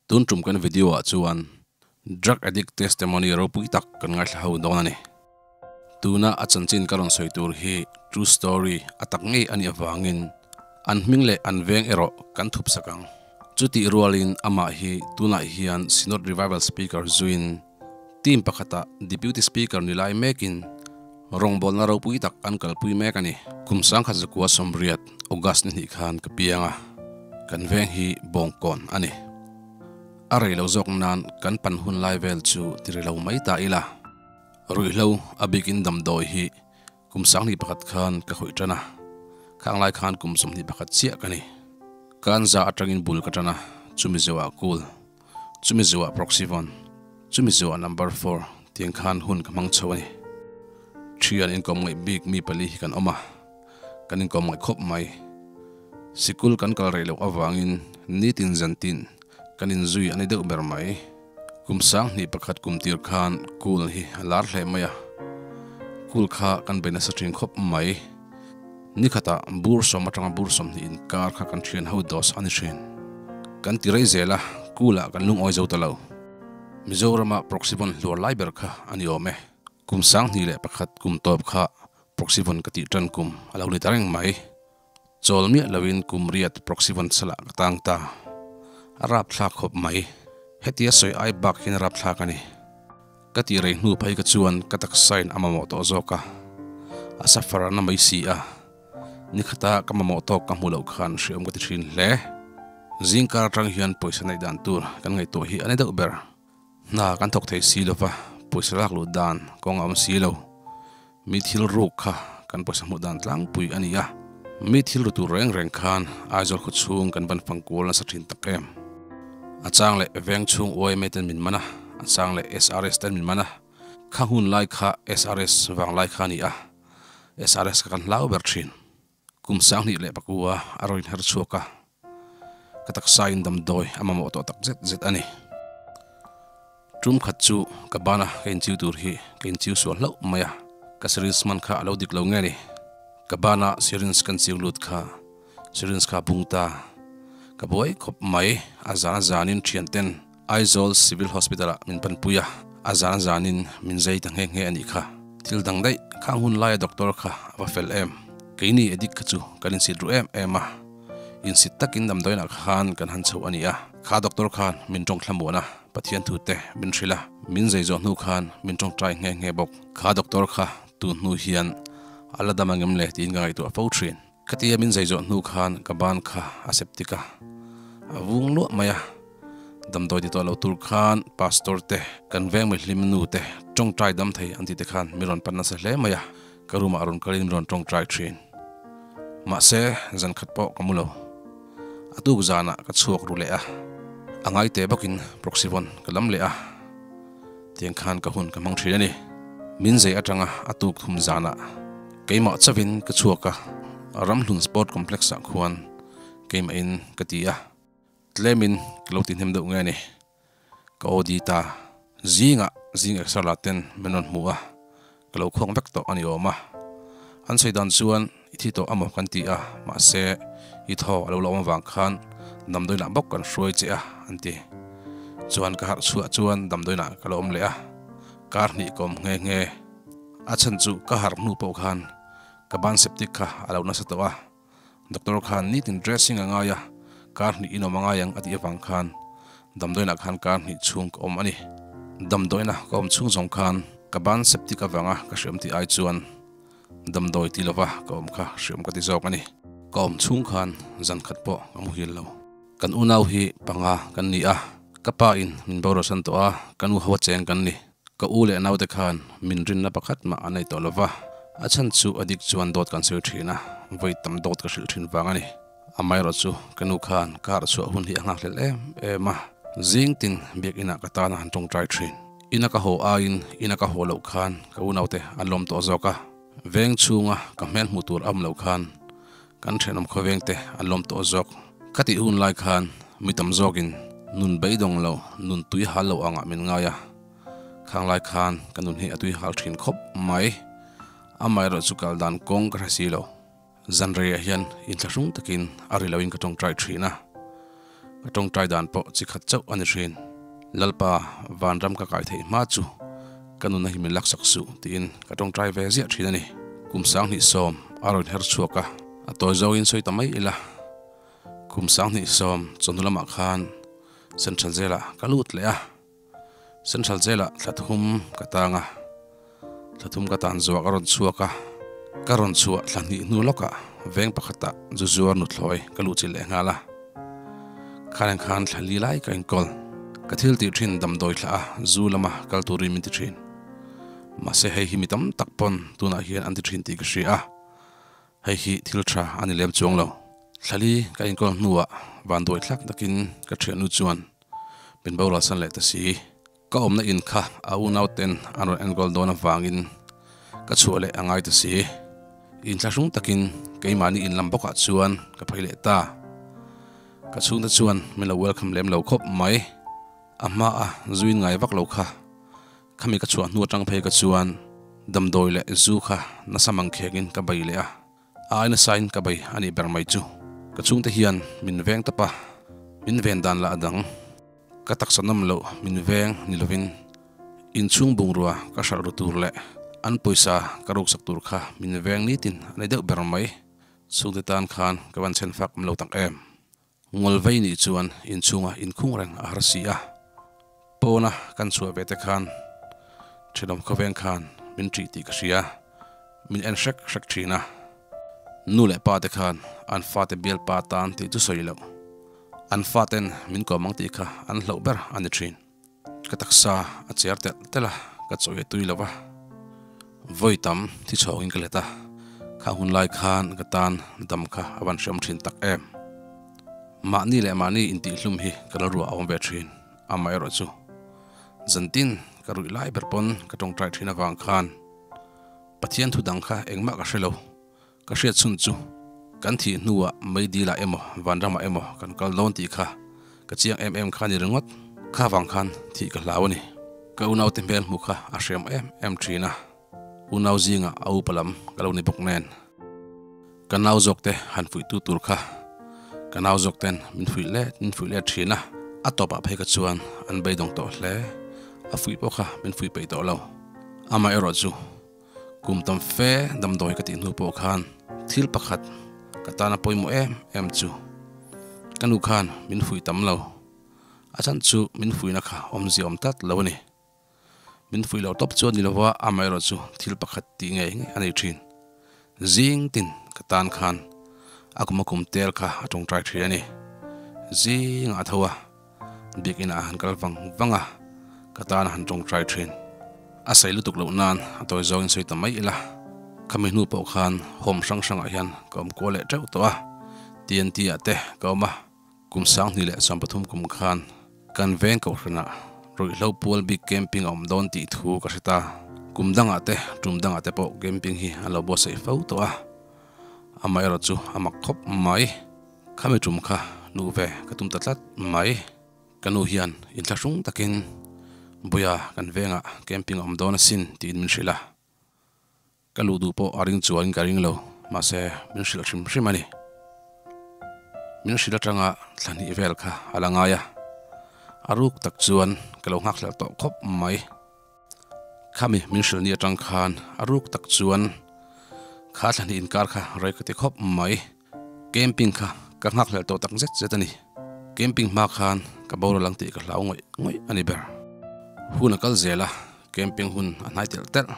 Tun tum kan video ah chuan Drug addict testimony ropui tak kan ngaithla ho dawn a ni. Tuna a chanchin ka rawn sawi tur hi true story a tak ngei a nih avangin an hming leh an veng erawh kan thup sak ang. Chutih rualin amah hi tunah hian Synod Revival Speaker zuin team pakhatah Deputy Speaker ni lai mekin rawngbawlna ropui tak an kalpui mek a ni. Kum 1980 August ni hnih khan ka piang a, kan veng hi Bawngkawn a ni. A rei lo zawk nan kan pan hun lai vel chu ti ri lo mai ta ila. Ruihhlo a bikin damdawi hi kum 2001 khan ka khawih tan a, khang lai khan kum 21 chiah ka ni. Kan za atangin bul ka tan a, chumi zuah kul, chumi zuah proxyvon, chumi zuah number four tiang khan hun ka hmang chho a ni. Thian inkawm ngaih bik mi pali hi kan awm a, kan inkawm ngaih khawp mai. Sikul kan kal rei loh avangin nitin zantin kan inzui a ni deuh ber mai. Kum 2001 kum tir khan kul hi a lar hle mai a, kul kha kan bei nasa thin khawp mai. Ni khatah bur sawm atanga bur 20 inkar kha kan thian ho dose a ni thin. Kan ti rei zel a, kulah kan lungawi zo ta lo. Mizorama Proxyvon hluar lai ber kha a ni awm e. Kum 2001 kum tawp kha Proxyvon ka tih tan kum a lo ni ta reng mai. Chawl miah loin kum riat Proxyvon salah ka tang ta. A rapthlak khawp mai. Hetia sawi ai bak hian a rapthlak a ni. Ka tih rei hnu phei ka chuan ka taksain a mamawh tawh zawk a. A suffer a na mai si a. Ni khata ka mamawh tawk ka hmu loh khan hreawm ka ti thin hle. Zingkar atang hian pawisa neih dan tur kan ngaihtuah hi a ni deuh ber. Hna kan thawk thei si lova, pawisa lak luh dan kawng a awm si lo. Mi thil ruk kha kan pawisa hmuh dan tlangpui a ni a. Mi thil ru tur reng reng khan Aizawl khaw chhung kan ban fang kual nasa thin tak em. A chang leh veng chhung YMA ten min man a, a chang leh SRS ten min man a. Kha hun lai kha SRS vang lai kha a ni a, SRS kha kan hlau ber thin. Kum 2009 a rawn inher chhuak a, ka taksa in damdawi a mamawh tawh tak zet zet a ni. Tum khat chu ka bana ka inchiu tur hi ka inchiu sual hlauh mai a, ka syringe man kha a lo dik lo nge ni. Ka bana syringe kan chiu lut kha syringe kha a bung ta. Ka buai khawp mai, a zan a zanin thianten Aizawl Civil Hospital ah min panpui a, a zan a zanin min zai ta nghe nghe a nih kha. Thil dang daih, khang hun laia doctor kha a va fel em. Keini addict kha chu kan insit ru em em a, insit takin damdawiinah khan kan han chhoh a ni a. Kha doctor khan min tawng thlamuan a, Pathian thu te min hrilh a, min zai zawh hnu khan min tawngtai nghe nghe bawk. Kha doctor kha tun hnu hian a la dam angem le tiin ka ngaihtuah fo thin. Khatia min zai zawh hnu khan ka ban kha a septic a, a vung luah mai a. Damdawi ti tawh lo tur khan pastor te, kan veng mihlim nu te tawngtai dam thei an tih te khan mi rawn pan nasa hle mai a, ka room ah rawn kalin mi rawn tawngtai thin. Mahse, zan khat pawh ka mu lo. A tuk zanah ka chhuak ru leh a, a ngai te bawkin Proxyvon ka lam leh a, tiang khan ka hun ka hmang thin a ni. Min zei atanga a tuk thum zanah keimah chauhin ka chhuak a, Ramhlun Sport Complex ah khuan keimahin ka ti a. Tlemin ka lo ti hnem deuh nge ni, ka OD ta. Zingah zing exer la ten min rawn hmu a, ka lo khuang vek tawh a ni awm a. An sawi dan chuan i thi tawh amaw kan ti a, mahse i thaw a lo la awm avang khan damdawiinah bawk kan hruai che a an ti. Chuan ka harh chhuah chuan damdawiinah ka lo awm leh a, kar hnih ka awm nghe nghe. A chhan chu ka harh hnu pawh khan ka ban septic kha a lo nasa tawh a. Doctor khan nitin dressing a ngai a, kar hnih in awm a ngai ang a tih avang khan damdawiinah khan kar hnih chhung ka awm a ni. Damdawiinah ka awm chhung zawng khan ka ban septic avanga ka hriam tih ai chuan damdawi ti lova ka awm kha hriam ka ti zawk a ni. Ka awm chhung khan zan khat pawh ka muhil lo. Kan unau hi panga kan ni a, ka pa in min boruasan tawh a, ka nu ho a cheng kan ni. Ka u leh naute khan min rinna pakhat mah a nei tawh lova, a chhan chu a dik chuan dawt kan sawi thin a, vawi tam dawt ka hrilh thin vang a ni. Amaherawh chu ka nu khan ka harh chhuah hun hi a nghakhlel em em a, zing tin biakinah ka tan a han tawngtai thin. Ina ka haw aiin ina ka haw loh khan ka u naute an lawm tawh zawk a, veng chhunga ka hmel hmuh tur a awm loh khan kan thenawm khawveng te an lawm tawh zawk. Ka tih hun lai khan mi tam zawkin nun beidawng lo, nun tui hal lo angah min ngai a. Khang lai khan ka nun hi a tui hal thin khawp mai. Amaherawh chu kal dan kawng ka hre si lo. Zan reiah hian inthlahrung takin a ri loin ka tawngtai thin a. Ka tawngtai dan pawh chi khat chauh a ni thin. Lalpa, vanram ka kai theih hma chu ka nunna hi min laksak suh tiin ka tawngtai ve ziah thin a ni. Kum 2010 a rawn her chhuak a, a tawi zawngin sawi ta mai ila. Kum 2010 chawhnu lamah khan Central Jail-ah ka lut leh a. Central Jail-ah thla thum ka tang a, thla thum ka tan zuah ka rawn chhuak a, ka rawn chhuah thla hnih hnu lawkah veng pakhatah zu zuar nuthlawi ka luh chilh leh nghal a, khan khan thla li lai ka inkawl. Ka thil tih thin damdawi thlah a zu lama kal turin min ti thin. Mahse hei hi mi tam tak pawn tunah hian an ti thin tih ka hria a, hei hi thil tha a ni lem chuang lo. Thla li ka inkawl hnuah vanduai thlak takin ka thiannu chuan Min boral san leh ta si. Ka awmna in kha a unau ten an rawn enkawl dawn avangin ka chhuah leh a ngai ta si. Inthlahrung takin keimahni in lam bawkah chuan ka phei leh ta. Ka chhungte chuan min lo welcome lem lo khawp mai. A hma a zuin ngai vak lo kha. Khami ka chhuah hnu atang phei ka chuan damdawi leh zu kha nasa mangkhekin ka bei leh a. A ai nasain ka bei a nih ber mai chu. Ka chhungte hian min veng tawp a, min ven dan lah a dang. Ka taksa nawm loh min veng ni lovin inchhung bungrua ka hralh ru tur leh an pawisa ka ruksak tur kha min veng nitin a ni deuh ber mai. Chhungte tan khan ka van chhen fak awm lo tak em. Ngawlvei nih chuan inchhunga inkhung reng a har si a, pawna kan chhuah ve te khan thenawm khawveng khan min ṭih tih ka hria, min en hrek hrek ṭhin a. Nu leh pa te khan an fate bialpa tan tih chu sawi loh, an faten min kawm ang tih kha an hlauh ber a ni ṭhin. Ka taksa a cher telh telh a, ka chawi a tui lo va, vawi tam thi chhawngin ka let a, kha hun lai khan ka tan dam kha a van hriam thin tak em. Mahni leh mahni intihhlum hi ka la ruah a awm ve thin, amaherawh chu zantin ka ruih lai ber pawn ka tawngtai thin avang khan Pathian thu dang kha engmah ka hre lo. Ka hriat chhun chu kan thih hnuah meidil ah emaw vanramah emaw kan kal dawn tih kha ka chiang em em kha ni ringawt. Kha vang khan thih ka hlau a ni. Ka unaute hmel hmuh kha a hriam em em thin a, unau zingah a upa lam ka lo ni bawk nen. Ka nau zawk te han fuihtu tur kha ka nau zawk ten min fuih let min fuih let thin a, a tawpah phei kha chuan an beidawng tawh hle. A fuih pawh kha min fuih peih tawh lo. Amaherawh chu. Kum tam fe damdawi ka tih hnu pawh khan thil pakhat ka tana pawimawh em em chu ka nu khan min fuih tam lo. A chhan chu min fuihna kha awmzia awm tlat lo a ni. Min fuih loh tawp chu a ni lo va, amaherawh chu thil pakhat tih ngei ngei a nei thin. Zing tin ka tan khan a kum a kum tel kha a tawngtai thin a ni. Zingah a tho a. Biakinn ah han kal vang vang a, ka tan a han tawngtai thin. A sawi lutuk loh nan a tawi zawngin sawi ta mai ila, khami hnu pawh khan home hrang hrangah hian ka awm kual leh teuh tawh a, TNT ah te ka awm a, kum 2013 kum khan kan veng kohhranah ruihhlo pual bik camping a awm dawn tih thu ka hre ta. Kum dangah te, tum dangah te pawh camping hi an lo buatsaih fo tawh a, amaherawh chu a mak khawp mai. Khami tum kha nu ve ka tum ta tlat mai. Ka nu hian inthlahrung takin Buia kan vengah camping a awm dawn asin tiin min hrilh a. Ka luh duh pawh a ring chuangin ka ring lo, mahse min hrilh hrim hrim a ni. Min hrilh atanga thla hnih vel kha a la ngai a, a ruk tak chuan ka lo nghakhlelh tawh khawp mai. Khami min hrilh ni atang khan a ruk tak chuan kha thla hnih inkar kha rei ka ti khawp mai. Camping kha ka nghakhlelh tawh tak zet zet a ni. Camping hma khan ka boral ang tih ka hlau ngawih ngawih a ni ber. Hun a kal zel a, camping hun a hnai telh telh.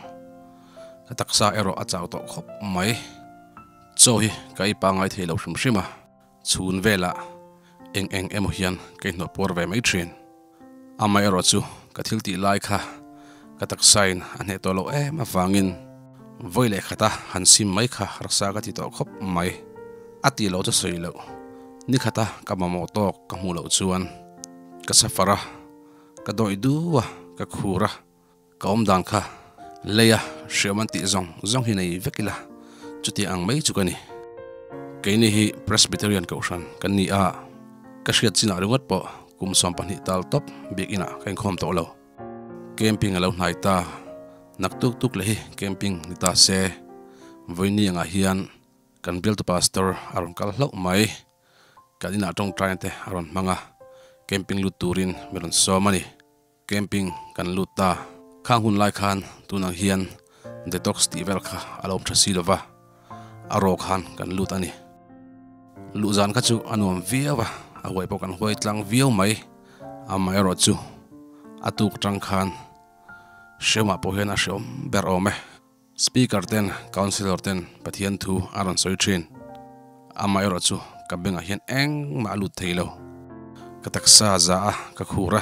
Ka taksa erawh a chau tawh khawp mai. Chaw hi ka ei pangngai thei lo hrim hrim a, chhun velah eng eng emaw hian ka inhnawh puar ve mai thin. Amaherawh chu ka thil tih lai kha ka taksain a hneh tawh loh em avangin vawi leh khata han sim mai kha harsa ka ti tawh khawp mai. A tih loh chu sawi loh, ni khata ka mamawh tawk ka hmuh loh chuan ka safar a, ka dawih du a, ka khur a, ka awm dan kha leia hriam an tih zawng zawng hi nei vek ila chuti ang mai chu ka ni. Keini hi Presbyterian Kohhran kan ni a, ka hriat chinah ringawt pawh kum 12 tal tawp biakinah ka inkhawm tawh lo. Camping a lo hnai ta, nak tuk tuk leh hi camping ni ta se, vawiini angah hian kan bialtu pastor a rawn kal hlauh mai, kan inah tawngtaina te a rawn hmang a. Camping lut turin mi rawn sawm a ni. Camping kan lut ta. Khang hun lai khan tunang hian detox tih vel kha a lo awm tha si lova, a raw khan kan lut a ni. Luh zan kha chu a nuam viau a, a huai pawh kan huai tlang viau mai. Amaherawhchu a tuk tang khan hremah pawh hian a hreawm ber awm e. Speaker ten Councillor ten Pathian thu a rawn sawi thin. Amaherawhchu ka bengah hian engmah a lut thei lo. Ka taksa za a, ka khur a,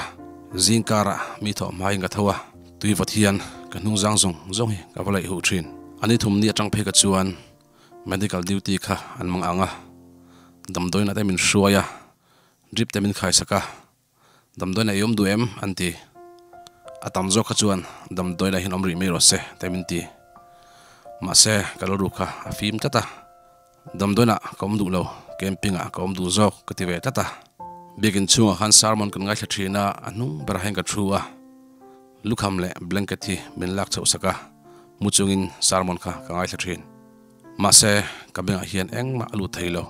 zing karah mi thawh hmain ka tho a, tui vawt hian ka hnung zang zawng zawng hi ka va laih huh thin. A ni thum ni atang phei ka chuan medical duty kha an mang ang a, damdawiin ate min hruai a, drip te min khaisak a, Damdawiin a i awm duh em? an ti. A tam zawk kha chuan damdawiin ah hian awm rih mai rawh se te min ti. Mahse, ka rilru kha a fim tlat a. Damdawiin ah ka awm duh lo, camping ah ka awm duh zawk ka ti ve tlat a. Biakin chhungah khan sermon kan ngaithla thin a, a hnung berah hian ka thu a. Lukham leh blanket hi min lak chhoh sak a, mu chungin sermon kha ka ngaithla thin. Mahse, ka bengah hian engmah a lut thei lo.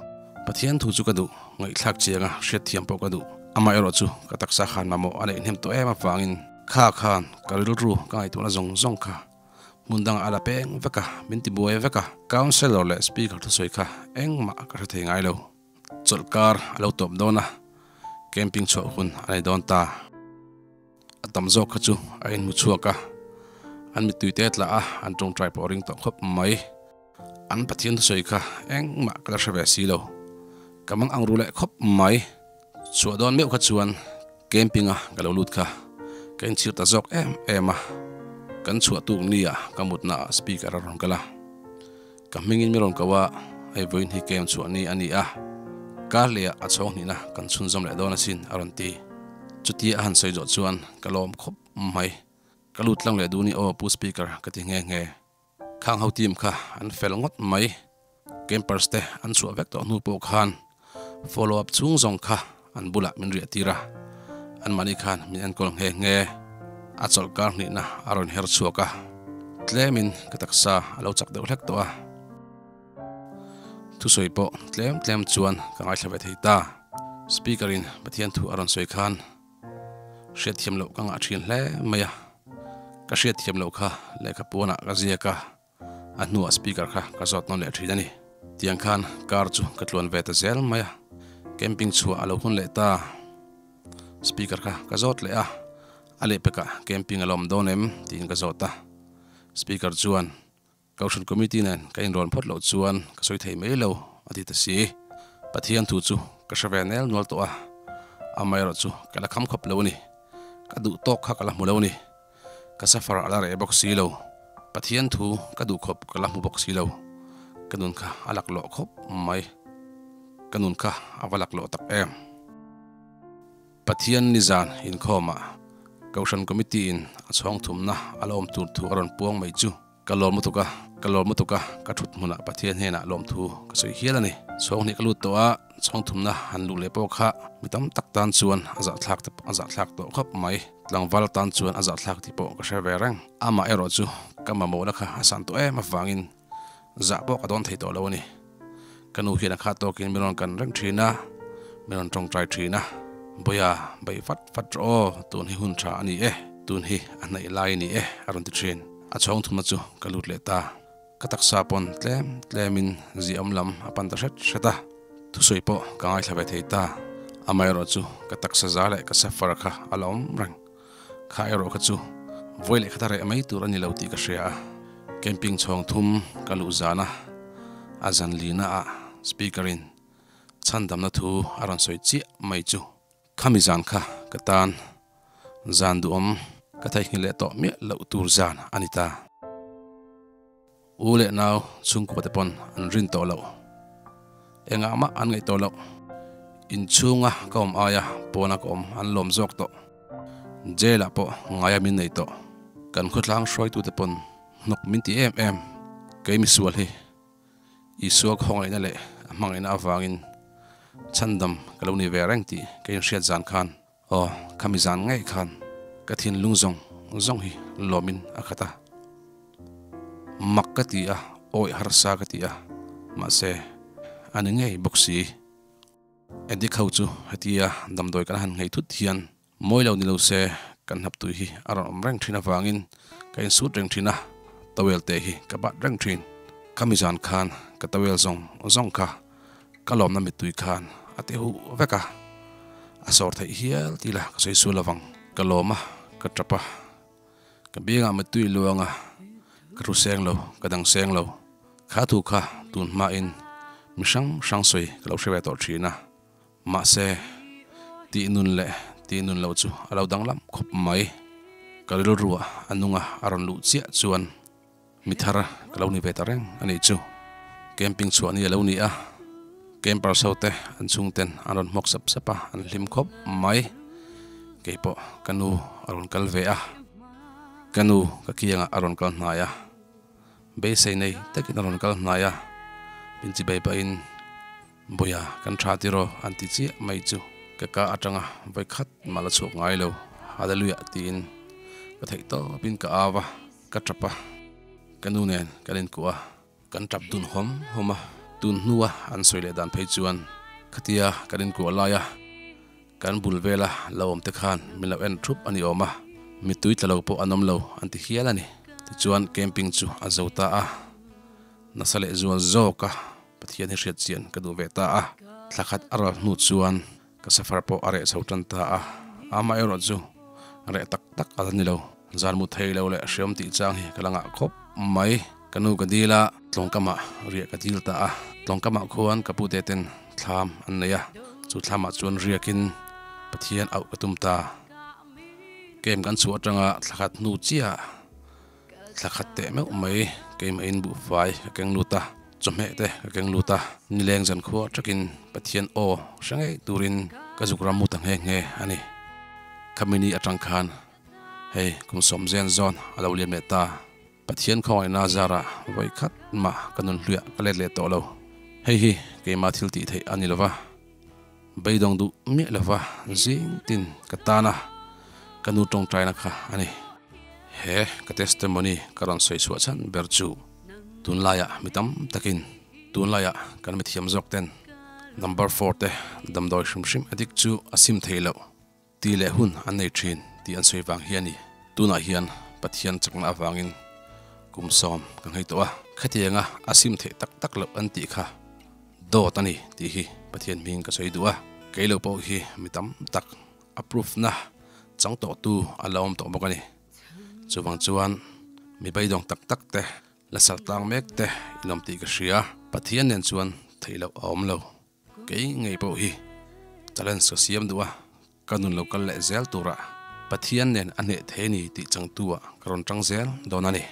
Pathian thu chu ka duh, ngaihthlak chianga hriatthiam pawh ka duh. Amaherawh chu ka taksa khan mamawh a neih hnem tawh em avangin kha khan ka rilru ka ngaihtuahna zawng zawng kha hmun dangah a la peng vek a, min ti buai vek a. Counsellor leh speaker thusawi kha engmah ka hre thei ngai lo. Chawlhkar a lo tawp dawn a, camping chhuah hun a nei dawn ta. A tam zawk kha chu a inhmu chhuak a, an mittui te tla a, an tawngtai pawh a ring tawh khawp mai. An Pathian thusawi kha engmah ka la hre ve si lo. Ka mang ang ru leh khawp mai. Chhuah dawn meuh kha chuan camping a ka lo lut kha ka inchhir ta zawk em em a. Kan chhuah tuk nia ka mutna ah speaker a rawn kal a. Ka hmingin mi rawn ko a, hei vawiin hi camp chhuah ni a ni a, kar lehah a chhawng hnihna kan chhunzawm leh dawn asin a rawn ti. Chutia a han sawi zawh chuan ka lawm khawp mai. Ka lut tlang leh duh ni aw Pu Speaker ka ti nghe nghe. Khang ho team kha an fel ngawt mai. Campers te an chhuah vek tawh hnu pawh khan follow up chhung zawng kha an bulah min riah tir a, anmahni khan min enkawl nghe nghe. A chawlh kar hnihna a rawn her chhuak a, tlemin ka taksa a lo chak deuh hlek tawh a. Thusawi pawh tlem tlem chuan ka ngaithla ve thei ta. Speaker in Pathian thu a rawn sawi khan hriatthiam loh ka ngah thin hle mai a, ka hriatthiam loh kha lehkha puanah ka ziak a. A hnuah speaker kha ka zawt nawn leh thin a ni. Tiang khan car chu ka tluan ve ta zel mai a, camping chhuah a lo hun leh ta. Speaker kha ka zawt leh a, a lehpekah camping a la awm dawn em tiin ka zawt a. Speaker chuan, Kohhran committee nen ka inrawn phawt loh chuan ka sawi thei mai lo a ti ta si. Pathian thu chu ka hre ve nel nual tawh a, amaherawh chu ka la kham khawp lo a ni. Ka duh tawk kha ka la hmu lo a ni. Ka safar a la reh bawk si lo. Pathian thu ka duh khawp ka la hmu bawk si lo. Ka nun kha a laklawh khawp mai. Ka nun kha a va laklawh tak em. Pathian nizan inkhawmah Kohhran Committee in a chhawng thumna a la awm tur thu a rawn puang mai chu ka lawm lutuk a, ka lawm lutuk a, ka thut hmunah Pathian hnenah lawmthu ka sawi hial a ni. Chhawng hnih ka lut tawh a, chhawng thumna han luh leh pawh kha mi tam tak tan chuan a zahthlak te a zahthlak tawh khawp mai. Tlangval tan chuan a zahthlak tih pawh ka hre ve reng. Amah erawh chu ka mamawhna kha a san tawh em avangin zah pawh ka dawn thei tawh lo a ni. Ka nu hian a khat tawkin min rawn kan reng thin a, min rawn tawngtai thin a, Bawia, beih vat vat rawh aw, tun hi hun tha a ni e, tun hi a hnaih lai a ni e, a rawn ti thin. A chhawng thumna chu ka lut leh ta. Ka taksa pawn tlem tlemin ziahawm lam a pan ta hret hret a, thusawi pawh ka ngaithla ve thei ta. Amaherawh chu ka taksa za leh ka safar kha a la awm reng. Kha erawh kha chu vawi leh khat a reh mai tur a ni lo tih ka hria a, camping chhawng thum ka luh zan a, a zan lina ah speaker in chhandamna thu a rawn sawi chiah mai chu khami zan kha ka tan zan duhawm ka theihnghilh leh tawh miah loh tur zan a ni ta. U leh nau chhungkua te pawn an rin tawh loh. Engah mah an ngaih tawh loh. Inchhunga ka awm aia pawna ka awm an lawm zawk tawh. Jail ah pawh ngaia min nei tawh. Kan khawtlang hruaitute pawn hnawk min ti em em. Kei misual hi Isua khawngaihna leh a hmangaihna avangin chhandam ka lo ni ve reng tih ka inhriat zan khan Aw, khami zan ngei khan ka thinlung zawng zawng hi lawmin a khat a. Mak ka ti a, awih harsa ka ti a, mahse a ni ngei bawk si. Addict ho chu hetia damdawi kan han nghei thut hian mawi lo ni lo se kan hnap tui hi a rawn awm reng thin avangin ka insut reng thin a, towel te hi ka bat reng thin. Khami zan khan ka towel zawng zawng kha ka lawmna mittui khan a ti huh vek a, a sawr theih hial tih la ka sawi sual lovang. Ka lawm a, ka tap a, ka biangah mittui luang a, ka thu seng lo, ka dang seng lo. Kha thu kha tun hmain mi hrang hrang sawi ka lo hre ve tawh thin a, mahse tih nun leh tih nun loh chu a lo danglam khawp mai. Ka rilruah a nunga a rawn luh chiah chuan Mi thar ka lo ni ve ta reng a nih chu. Camping chhuah ni a lo ni a, campers ho te an chhungten an rawn hmawk sap sap a, an hlim khawp mai. Kei pawh ka nu a rawn kal ve a, ka nu ka kiangah a rawn kal hnai a, beisei nei takin a rawn kal hnai a, min chi bei pahin Buia kan tha tiraw an ti chiah mai chu ka ka atanga vawi khat mah la chhuak ngai lo, Hallelujah tiin ka theih tawpin ka au a. Ka tap a, ka nu nen kan inkuah a, kan tap dun hawm hawm a, tun hnua an sawi leh dan phei chuan khatia kan inkuah laia kan bul vela lo awm te khan min lo en thup a ni awm a, mittui tla lo pawh an awm lo an ti hial a ni. Tichuan camping chu a zo ta a, nasa leh zual zawk a Pathian hi hriat chian ka duh ve ta a, thla khat a ral hnu chuan Ka safar pawh a reh chho tan ta a, amaherawh chu reh tak tak a la ni lo. Zan mu thei lo leh hreawm tih chang hi ka la ngah khawp mai. Ka nu ka dil a, tlawngkamah riah ka dil ta a. Tlawngkamah khuan ka pute ten thlam an nei a, chu thlamah chuan riakin Pathian auh ka tum ta. Camp kan chhuah atanga thla khat hnu chiah Thla khat teh meuh mai keimah in buhfai ka keng lut a, chawhmeh te ka keng lut a, nileng zan khua takin Pathian aw hre ngei turin ka zuk ram mu ta nghe nghe a ni. Khami ni atang khan hei kum sawm zen zawn a lo liam leh ta. Pathian khawngaihna zarah vawi khat mah ka nun hluiah ka let leh tawh lo. Hei hi keimah thil tih theih a ni lova, beidawng duh miah lova zing tin ka tan a, ka nu tawngtaina kha a ni. He ka testimony ka rawn sawi chhuah chhan ber chu tunlaiah mi tam takin tunlaiah kan mithiam zawk ten number four te damdawi hrim hrim addict chu a sim thei loh ti leh hun an nei thin tih an sawi vang hi a ni. Tunah hian Pathian chakna avangin kum sawm ka nghei tawh a, khatianga a sim theih tak tak loh an tih kha dawt a ni tih hi Pathian hming ka sawi duh a, kei lo pawh hi mi tam tak a proof na chang tawh tu a la awm tawh bawk a ni. Chuvang chuan mi beidawng tak tak te, la sal tlang mek te in awm tih ka hria. Pathian nen chuan theih loh a awm lo. Kei ngei pawh hi challenge ka siam duh a, ka nun lo kal leh zel turah Pathian nen a hneh thei a ni tih changtu ah ka rawn tang zel dawn a ni.